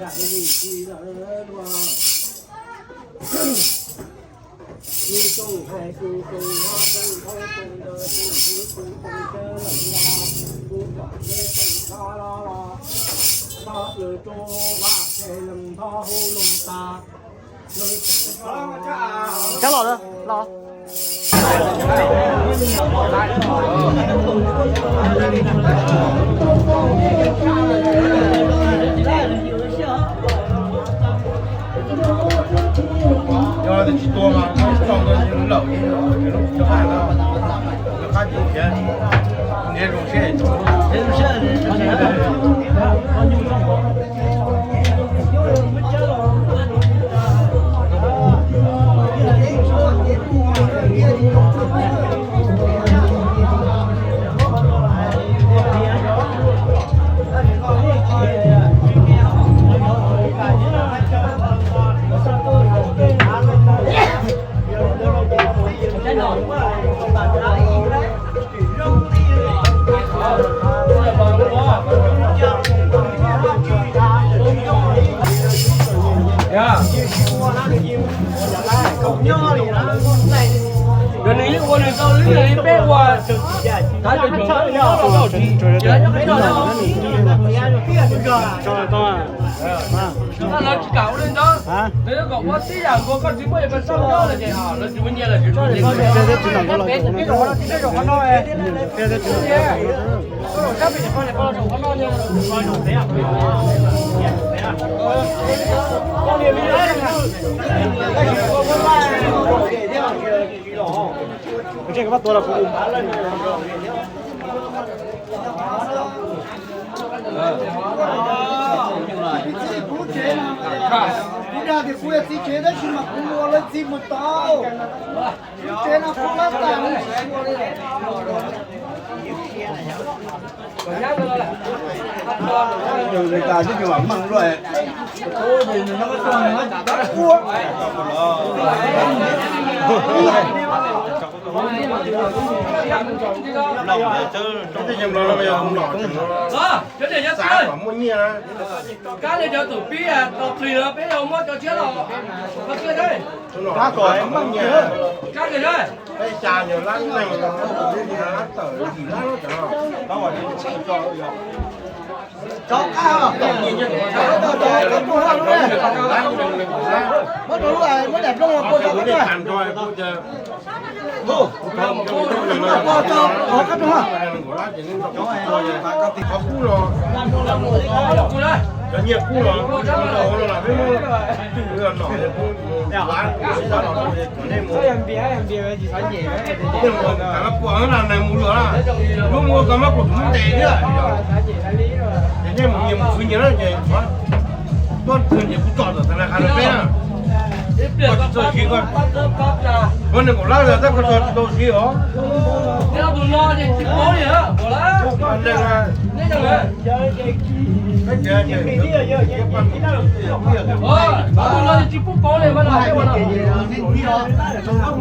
Cab los, los. Yog tsis tua mas tau lawm, lub qab tsis khiav, nrhiav zoo siab. Yog nws yeej ua nws tau lwm li peb ua, tav cov cov los tsis, lawv tsis kam ua li ntawd, lawv yuav kom ua tib yam nkaus, koj tsis muaj yam pas xauj nyob lawm ces lawv tsis muaj nyiaj lawm. Kuv dag tias kuv yog txiv tsev tab sis mas kuv ua lawv txiv mus tau. Tsev no kuv lab tas, tas tib cov vam meej luaj. Muaj nyiaj na. Kab li cov tus pib tos plis no peb yuav muab cov tshiab los. Kab kom muaj nyiaj. Kab li peb xya nyuag lab neeg, lab tawm yim lab cov no. Muab rau lub, muab daim nplooj ua pua rau koj tag. Qhov kub los, cov nyiaj kub los, peb muab, nej mus, nej mus kam mab kuam na, nej mus lwm na, lub mus kam mab kuam tus muab ntes thiab. Ces nej mus nyias mus khwv nyias na, ces tuaj khwv nyias kuv tsom tom tas na qha rau peb na. Koj tsis txawj siv koj, koj nees nkaum lab los tab koj tso tsis tau siv os.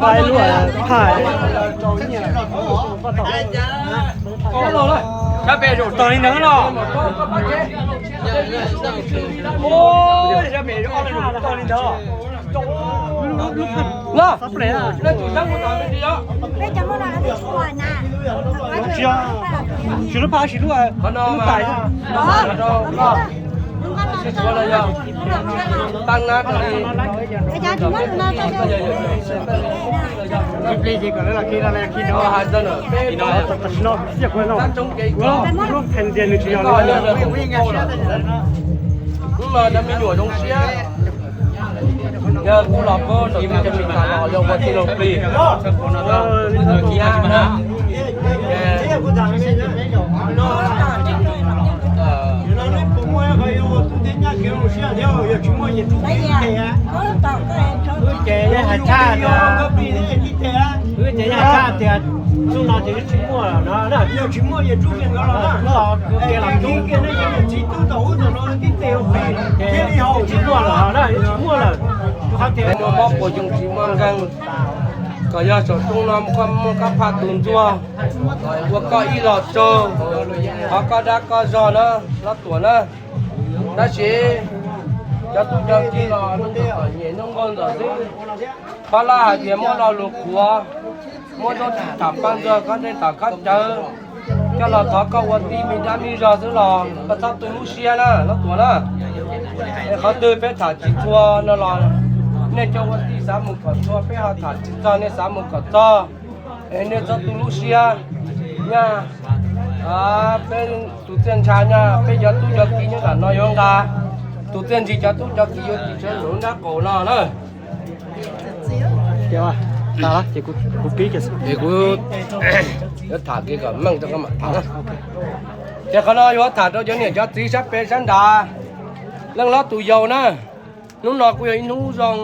Pais lub phaj. Sab pem zaum tog li ntawd no. Sab pem zaum tog li ntawd. Tsis lub phaj, tsis lub, lub tais. Tam sim no, tam sim no, kuv lub phees tias nws tsis yog li. Hnub no cov me nyuam zoo siab, yog kuv los pab nram cov me nyuam los yog ua tij laug plig. Wb ces yeej hais tshaj tias, wb ces yeej hais tshaj tias, xub no ces wb tsis muaj lawm no na. Yog tsis muaj, yog tsis muaj los tub kiag los tub kiag, nej yog txiv tub tau ub tau no tib teg ua plig, thiaj li haus tsis muaj lawm na, tsis muaj lawm. Rau qhov tias muaj mob puas yoo tsis muaj nkeeg, kom yog saum roob no koj muaj kab phaj tus ntsuag, ua koj ib lo tsaug, thov koj dab koj zog na, Hlob Tuam na. Tab sis Cov tub cov kiv los nws txom nyem nyob nkaus ntawm xwb. Phab laj hais tias muab lo lus qhuav, muab zaub tsis tham paj ntxuag koj dej tom koj cawv, coj los thov koj ua tij me dab me zog xwb los koj txhob tu lub siab na Lob Tuam na. Es qhov twg peb tham tsis txhua no los nej cov ua tij xav mus kom txhua, peb ho tham tsis txog nej xav mus kom txog. Es nej txhob tu lub siab. Nyaj peb tus txiaj ntsha nyaj peb cov tub cov kiv nyob nram no yuav nqa tus txiaj ntsig cov tub cov kiv yuav ris tsawv lub nrab qaum no na. Ces kuv pib ces kuv yuav tham kiag kom meej rau koj mam tham na. Ces qhov no yuav tham rau cov niam cov txiv sab pem sab nrad, leej hlob tus yau na. Hnub no kuj yog ib hnub zoo,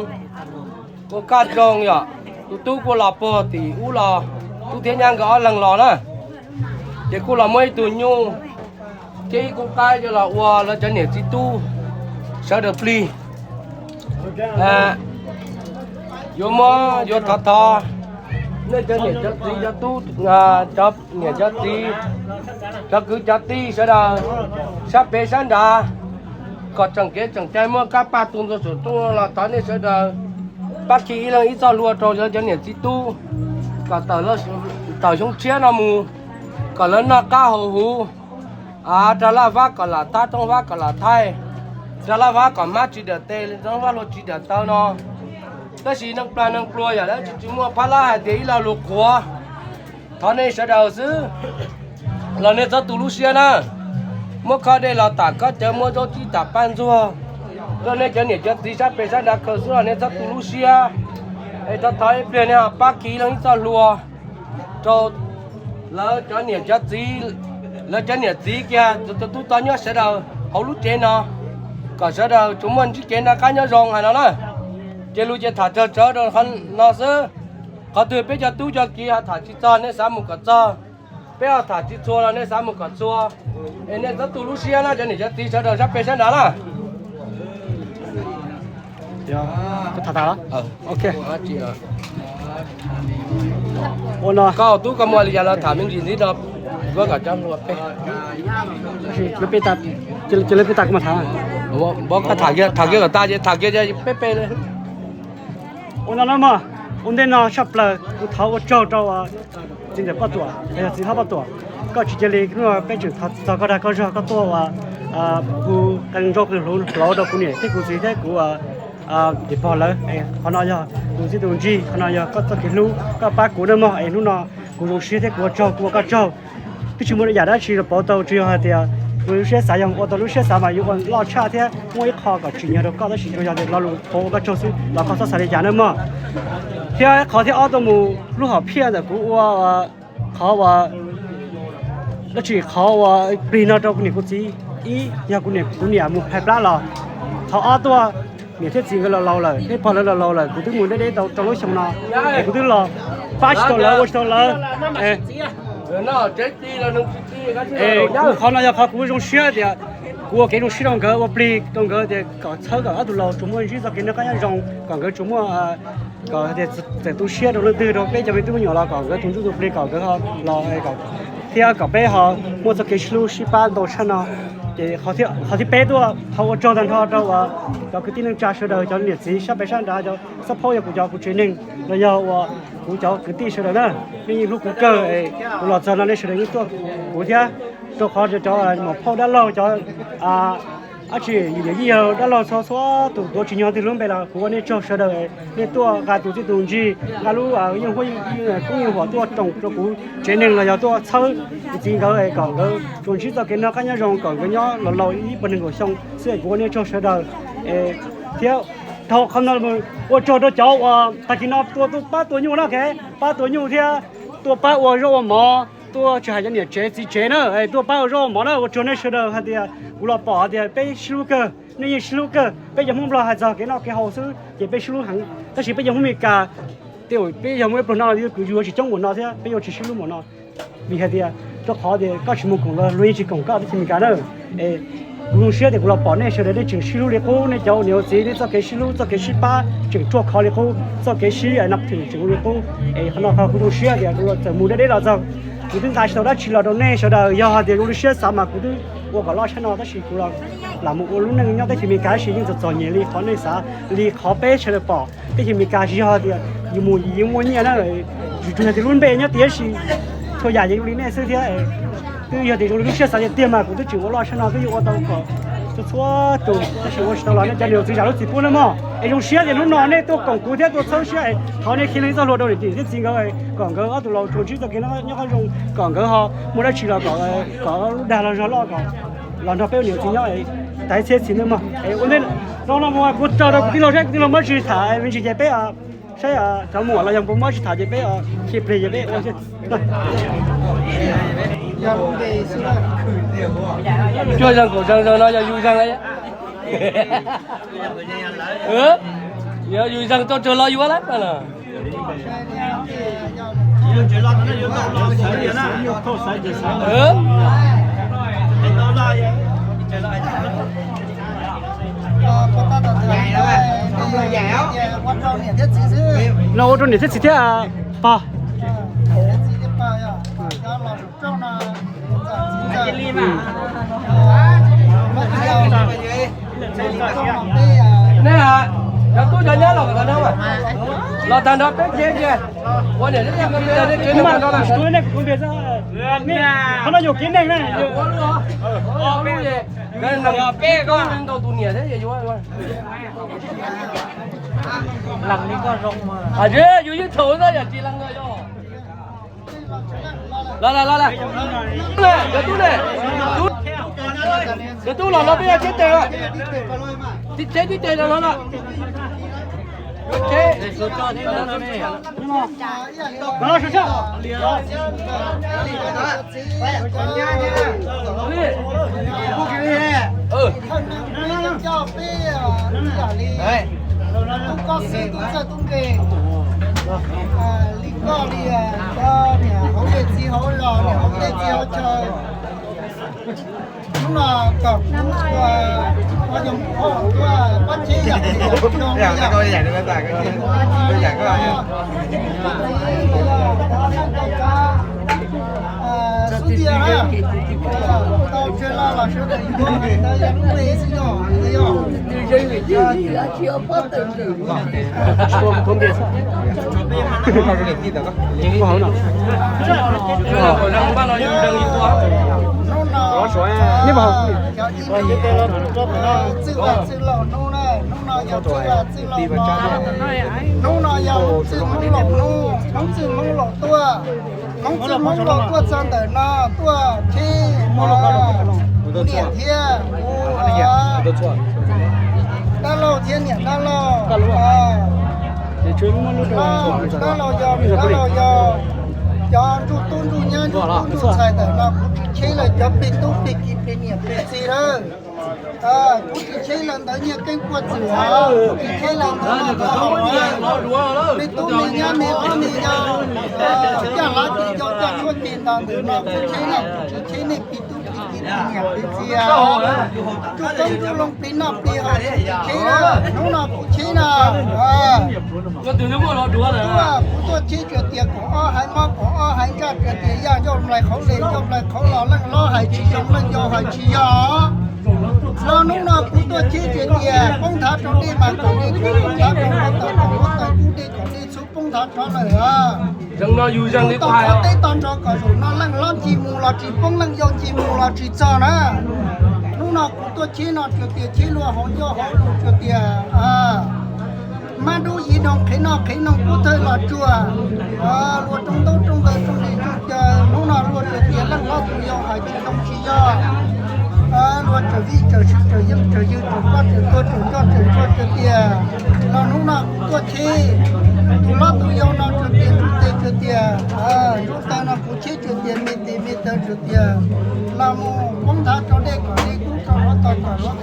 kuj kaj zoo yom. Tus tub kuj los puag tim ub los, tub thiab nyab nkawd ob leeg los na. Ces kuj los muab ib tug nyuj thiab ib khub qaib coj los ua lawv cov niam txiv tub sawv daws plig. Yuav muab yuav thov thov nej cov niam cov txiv cov tub, cov niam cov txiv, cov kwv cov tij sawv daws sab pem sab nrad, kom tseem kev tseem cai muaj kab paj tu ntxuag saum rooj los thov nej sawv daws pab khi ib leeg ib txoj hlua rau lawv cov niam txiv tub, kom tawm xyoo tshiab no mus, kom lawv noj qab haus huv, rau laj vab kom lam tab, roob vab kom lam thaij, rau laj vab kom hmab tsis dawm tes, roob vab hlua tsis dawm taw no. Tab sis neeg plag neeg pluag yam dab tsi tsis muaj phab lab hais tias ib lo lus qhuav, thov nej sawv daws xwb los nej txhob tu lub siab na. Muab khob dej los tam koj cawv, muab zaub tsib tam paj ntxuag rau nej cov niam cov txiv sab pem sab nrad khaws xwb los nej txhob tu lub siab. Es thov thov ib pliag nej ho pab khi leej ib txoj hlua rau lawv cov niam cov txiv, lawv cov niam txiv kiag, tus tub tub nyob sawv daws hauv lub tsev no, kom sawv daws tsuas muaj ntsib kev noj qab nyob zoo hais no na. Ces lus ces tham tsawg tsawv rau qhov no xwb. Qhov twg peb cov tub cov kiv ho tham tsis txog nej xav mus kom txog, peb ho tham tsis txhua los nej xav mus kom txhua. Es nej txhob tu lub siab na cov niam cov txiv sawv daws sab pem sab nrad na. Koj tub koj muaj li cas los tham me ntsis ntxiv no, kuv kom cov hluas peb. Cia li peb tas kuv mam tham. Koj tham kiag, tham kiag kom tas ces tham kiag peb peb li. Ua no na mog, ua ntej no tshaj plaws kuv thov ua tsaug rau txiv ntxawm Paj Tuam, yog txiv hlob Paj Tuam, koj tsis cia li hnub no peb tseem thov txog koj dag koj zog koj tuaj ua hu qee ntsuab qee hluv hloov rau kuv niam thiab kuv txiv thiab kuv niam pog lawv. Qhov no yog kuv txij tus ntsig, qhov no yog koj txoj kev hlub koj pab kuv na mog. Es hnub no kuv zoo siab thiab kuv ua tsaug, kuv ua koj tsaug. Twb tsis muaj yam dab tsi los pauv tau, tsuas yog hais tias kuv lub siab xav, yog ua tau lub siab xav mas yuav ua loj tshaj thiab muaj ib qho kom tsim nyog rau koj, tab sis tsuas yog tias lo lus pauv ua koj tsaug xwb los koj txhob xav li cas na mog. Thiab qhov thib ob tuaj mus lub hom phiaj ntawm kuv ua qhov uas dab tsi, qhov uas plig no rau kuv niam kuv txiv, ib yog kuv niam, kuv niam mus phais plab los, qhov ob tuaj niam thiab txiv nkawd los laus lawm, thiab pog lawv los laus lawm, kuv twb mus deb deb tau rau lub xyoo no es kuv twb los pab tsis tau lawv, ua tsis tau lawv. Kuv qhov no yog qhov kuv zoo siab tias kuv ua kev zoo siab rau nkawd, ua plig rau nkawd tias kom txhawb kom ob tug laus tsuas muaj ntsib txoj kev noj qab nyob zoo, kom nkawd tsuas muaj, kom tias txawm tu siab rau leej twg rau peb cov me tub me nyuam los kom nkawd tu ntsuj tu plig kom nkawd ho los, thiab kom peb ho muaj txoj kev sib hlub sib pab ntau tshaj no. Ces qhov thib peb tuaj thov ua tsaug tag nrho rau uas cov kwv tij neej tsa sawv daws, cov niam txiv sab pem sab nrad, cov xab phaub yog kuv cov kuv tsev neeg los yog uas kuv cov kwv tij sawv daws na, nej yeej hlub kuv kawg. Kuv los txog no nej sawv daws yeej tuaj kuv thiab, rau qhov cov maum phauj dab laug, cov dab tsi, yawm yij yawg dab laug txhua txhua tus, tuav tsis nyog twg lub npe los kuv ua nej tsaug sawv daws. Nej tuaj nqa tus txij tus ntsig, nqa lub yeej huab koob yeej huam tuaj roos rau kuv tsev neeg los yog tuaj txhawb kuv txiv nkawd kom nkawd tsuas ntsib txoj kev noj qab nyob zoo, kom nkawd nyob los laus ib puas nees nkaum xyoo xwb, kuv ua nej tsaug sawv daws. Thiab dhau qhov no ua tsaug rau cov uas tag kis no tua, tua pab tua nyuj na, pab tua nyuj thiab tuaj pab ua zaub ua mov, tuaj tsis hais cov niam tsev txiv tsev na, tuaj pab ua zaub ua mov na. Ua tsaug nej sawv daws hais tias kuv los pom hais tias peb sib hlub kawg, nej yeej sib hlub kawg. Peb cov Hmoob Nplog hais txog kev noj kev haus xwb ces peb sib hlub heev, tab sis peb cov Hmoob Mes Kas, tej uas peb yog muaj ib pluag no kwv yuav tsis coob npaum no thiab peb yuav tsis sib hlub npaum no. Vim hais tias rau qhov tias koj tsis mus koom luag, luag yeej tsis koom koj teb chaws Mes Kas na. Es kuv zoo siab tias kuv los pom nej sawv daws nej tseem sib hlub li qub, nej cov ua niam ua txiv nej txoj kev sib hlub txoj kev sib pab tseem ruaj khov li qub, txoj kev sib nab them tseem ua li qub. Es qhov no qhov kuv zoo siab tias kuv txawm mus deb deb los txog, kuv twb nqa tsis tau dab tsi los rau nej sawv daws. Yog hais tias zoo li siab xav mas kuv twb ua kom loj tshaj no, tab sis kuv los lam mus ua lub neej nyob teb chaws Amelikas tab sis yeej txom txom nyem li qhov nej xav, li qhov peb sawv daws pom. Teb chaws Amelikas tsis yog tias yus mus yus muaj nyiaj na, tsuas yog tias lub npe nyob tias sis txhua yam yeej zoo li nej xwb thiab. Twb yog tias zoo li lub siab xav tiag tiag mas kuv twb tseem ua loj tshaj no twb yuav ua tau kom txhua txhua tus, tab sis ua tsis tau los nej cov niam txiv zam lub txim pub nawb mog. Es zoo siab tias hnub no nej tuaj koom kuv thiab tuaj txhawb siab es thov nej qhia leej txoj hlua rau niam txiv thiab txiv nkawd kom nkawd ob tug laus tsuas ntsib txoj kev noj qab zoo, kom nkawd ho muaj dab tsi los kom, kom lub dag los zog loj kom los nrog peb ua niam txiv nyob es tag txhiab txhis nawb mog. Es ua ntej no no mus kuv raws rau kuv tij laug saib kuv tij laug muab tsis tham me ntsis ces peb saib cov muam los yog puas muab tsis tham ces peb khi plig ces peb ua. Cuaj zeeg kaum zeeg no yog yus zeeg lawm. Yog yus zeeg tau raws los yuav lawm no. No ua rau niam thiab txiv thiab pog. Nej cov tub cov nyab los tag nrho, los tag nrho peb kiag kiag. Ua niam thiab txiv, nej tsis tau nej kuv tus npias xwb. Qhov no yog kev neeg na. Peb ntau tus niam thiab yuav. Yus yeej thaum na yog tsis leej no yog. Los los los, cov tub ne, cov tub los no peb yog tib tes, tib teb tib tes los no. Li koj li cov niam hauv tej txiv hauv los, niam hauv tej txiv hauv chaw. Hnub no kom kuv ua, ua yog mus qhov tuaj pab cheb yam li yam no, yam no, yam no, yam no, xub tias na, tau tseg los los sawv daws yuav, ntawd yog lub npe xwb yog, yog. Hnub no, cov ib txwj vaj txwj laug hnub na, hnub no yog txwj vaj txwj laug no, hnub no yog Hmoob txwj Hmoob laus hnub, Hmoob txwj Hmoob laus tuaj, Hmoob txwj Hmoob laus tuaj txog ntawm no tuaj cheb niam thiab dab laug thiab niam dab laug, dab laug yog dab laug yog, cov ntsuj tub ntsuj nyab ntsuj tub ntsuj ntxhais ntawm no kuv tsis cheb lawm, cov plig tub plig kiv plig niam plig txiv lawm. Kuv tsis cheb lawv ntawv nyiaj keeb puaj txwm os, kuv tsis cheb lawv ntawv no ntawv haus, me tub me nyab me hlob me yau, caj lav ces yau caj tshuaj ces nto ntawm no kuv cheb lawm, kuv tsis cheb nej plig tub plig kiv plig niam plig txiv, ntsuj tub ntsuj loo plig noj plig haus, kuv tsis cheb lawm, hnub no kuv cheb na. Kuv tuaj cheb tsuas tias kaum ob haiv mob kaum ob haiv ntsaj, tsuas tias yaj yoj nplais qhauv les yoj nplais qhauv los, leej hlob hais tsis zoo leej yau hais tsis yog. Los hnub no kuv tuaj cheb tsuas tias poob nthav rau dej mas kom dej kub, poob nthav rau hluav taws kom hluav taws kub, dej kom dej txhub, poob nthav rov lawm. Tau qhov teb tau nrho kom zaum no leej hlob ncig mus los tsis poob, leej yau ncig mus los tsis txog na. Hnub no kuv tuaj cheb no tsuas tias cheb luag hauv ncauj hauv lus tsuas tias mab dub yiv doog qhev noj qhev noog kub thawj los tsuag, luag rooj ntaub rooj ntawv rooj li rooj caw. Hnub no luag tsuas tias leej hlob tus yau hais tsis zoo tsis yog, luag tsawm vij tsawm sw tsawm yeej tsawm ywg tsawm poj tsawm tuag tsawm nco tsawm ntsuag tsuas tias, los hnub no kuv tuaj cheb tus hlob tus yau no tsuas tias ntsuj tes tsuas tias, ntsuj taw no kuv cheb tsuas tias me tes me taw tsuas tias, los mus poob nthav rau dej kom dej kub, rau hluav taws kom hluav